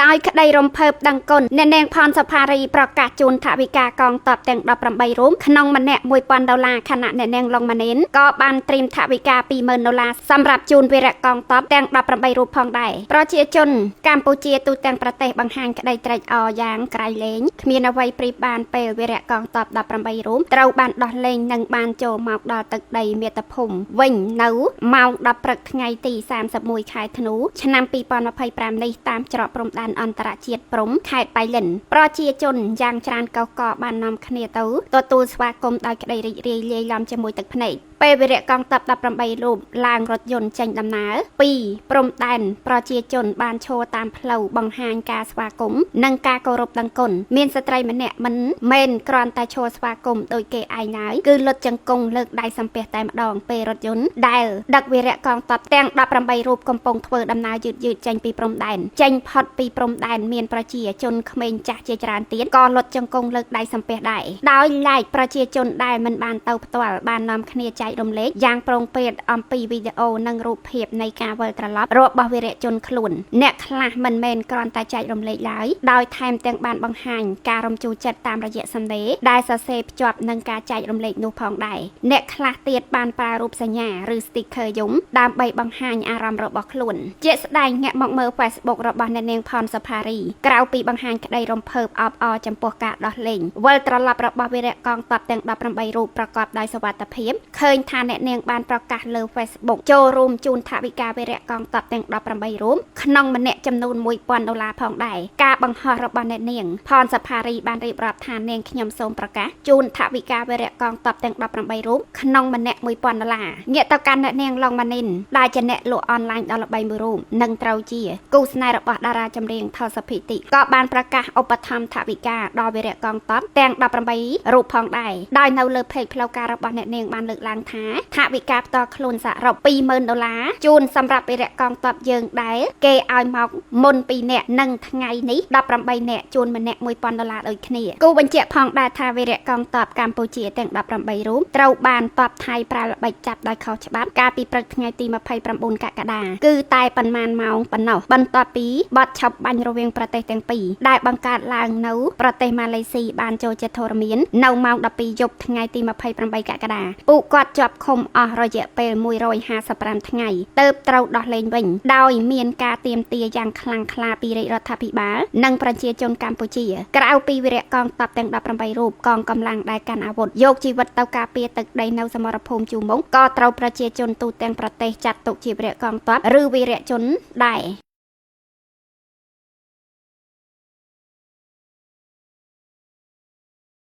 ដោយក្តីរំភើបដឹងគុណអ្នកនាងផនសុផារីប្រកាសជូនថវិកាកងទ័ពទាំង18រូបក្នុងម្នាក់1000ដុល្លារខណៈអ្នកនាងឡុងម៉ានីនក៏បានត្រៀមថវិកា20000ដុល្លារសម្រាប់ជូនវីរៈកងទ័ពទាំង18រូបផងដែរប្រជាជនកម្ពុជាទូទាំងប្រទេសបង្ហាញក្តីត្រេកអរយ៉ាងក្រៃលែងគ្មានអ្វីប្រៀបបានពេលវីរៈកងទ័ព18រូបត្រូវបានដោះលែងនិងបានចូលមកដល់ទឹកដីមាតុភូមិវិញនៅម៉ោង10ព្រឹកថ្ងៃទី31ខែធ្នូឆ្នាំ2025នេះតាមច្រកព្រំដែនអន្តរជាតិព្រំខេត្តបៃលិនប្រជាជនយ៉ាងច្រើនកុះករបាននាំគ្នាទៅទទួលស្វាគមន៍ដោយក្តីរីករាយលាយឡំជាមួយទឹកភ្នែកពេលវីរៈកងទ័ព18រូបឡើងរថយន្តចេញដំណើរពីព្រំដែនប្រជាជនបានឈរតាមផ្លូវបង្ហាញការស្វាគមន៍និងការគោរពដឹងគុណមានស្ត្រីម្នាក់មិនមែនគ្រាន់តែឈរស្វាគមន៍ដោយគេឯងឡើយគឺលុតជង្គង់លើកដៃសំពះតែម្ដងពេលរថយន្តដែលដឹកវីរៈកងទ័ពទាំង18រូបកំពុងធ្វើដំណើរយឺតៗចេញពីព្រំដែនចេញផុតពីព្រំដែនមានប្រជាជនក្មេងចាស់ជាច្រើនទៀតក៏លុតជង្គង់លើកដៃសំពះដែរដោយឡែកប្រជាជនដែលមិនបានទៅផ្ទាល់បាននាំគ្នាចែករំលែកយ៉ាងប្រុងប្រយ័ត្នអំពីវីដេអូនិងរូបភាពនៃការវិលត្រឡប់របស់វីរៈជនខ្លួនអ្នកខ្លះមិនមែនគ្រាន់តែចែករំលែកឡើយដោយថែមទាំងបានបង្ហាញការរំជួលចិត្តតាមរយៈសម្លេងដែលសរសេរភ្ជាប់នឹងការចែករំលែកនោះផងដែរអ្នកខ្លះទៀតបានប្រើរូបសញ្ញាឬ sticker យំដើម្បីបង្ហាញអារម្មណ៍របស់ខ្លួនជាក់ស្ដែងងាកមកមើល Facebook របស់អ្នកនាងផនសុផារីក្រៅពីបង្ហាញក្តីរំភើបអបអរចំពោះការដោះលែងវិលត្រឡប់របស់វីរៈកងទ័ពទាំង18រូបប្រកបដោយសុវត្ថិភាពឃើញថាអ្នកនាងបានប្រកាសលើ Facebook ចូលរួមជូនថវិកាវីរៈកងទ័ពទាំង18រូបក្នុងម្នាក់ចំនួន1000ដុល្លារផងដែរការបង្ហោះរបស់អ្នកនាងផនសុផារីបានរៀបរាប់ថានាងខ្ញុំសូមប្រកាសជូនថវិកាវីរៈកងទ័ពទាំង18រូបក្នុងម្នាក់1000ដុល្លារងាកទៅកាន់អ្នកនាងឡុងម៉ានីនដែលជាអ្នកលក់អនឡាញដ៏ល្បីមួយរូបនិងត្រូវជាគូស្នេហ៍របស់តារាចម្រៀងថោសុភិតិក៏បានប្រកាសឧបត្ថម្ភថវិកាដល់វីរៈកងទ័ពទាំង18រូបផងដែរដោយនៅលើ page ផ្លូវការរបស់អ្នកនាងបានលើកឡើងថាថវិកាផ្ទាល់ខ្លួនសរុប20000ដុល្លារជូនសម្រាប់វីរៈកងទ័ពយើងដែលគេឲ្យមកមុន2នាក់និងថ្ងៃនេះ18នាក់ជូនម្នាក់1000ដុល្លារដូចគ្នាគូបញ្ជាក់ផងដែរថាវីរៈកងទ័ពកម្ពុជាទាំង18រូបត្រូវបានទ័ពថៃប្រើល្បិចចាប់ដោយខុសច្បាប់កាលពីព្រឹកថ្ងៃទី29កក្កដាគឺតែប៉ុន្មានម៉ោងប៉ុណ្ណោះបន្ទាប់ពីបទឆប់បាញ់រវាងប្រទេសទាំងពីរដែលបង្កើតឡើងនៅប្រទេសម៉ាឡេស៊ីបានចូលជាធរមាននៅម៉ោង12យប់ថ្ងៃទី28កក្កដាពួកគាត់ជាប់ឃុំអស់រយៈពេល155ថ្ងៃទើបត្រូវដោះលែងវិញដោយមានការទាមទារយ៉ាងខ្លាំងក្លាពីរាជរដ្ឋាភិបាលនិងប្រជាជនកម្ពុជាក្រៅពីវីរៈកងទ័ពទាំង18រូបកងកម្លាំងដែលកាន់អាវុធយកជីវិតទៅការពារទឹកដីនៅសមរភូមិជួរមុខក៏ត្រូវប្រជាជនទូទាំងប្រទេសចាត់ទុកជាវីរៈកងទ័ពឬវីរៈជនដែរ។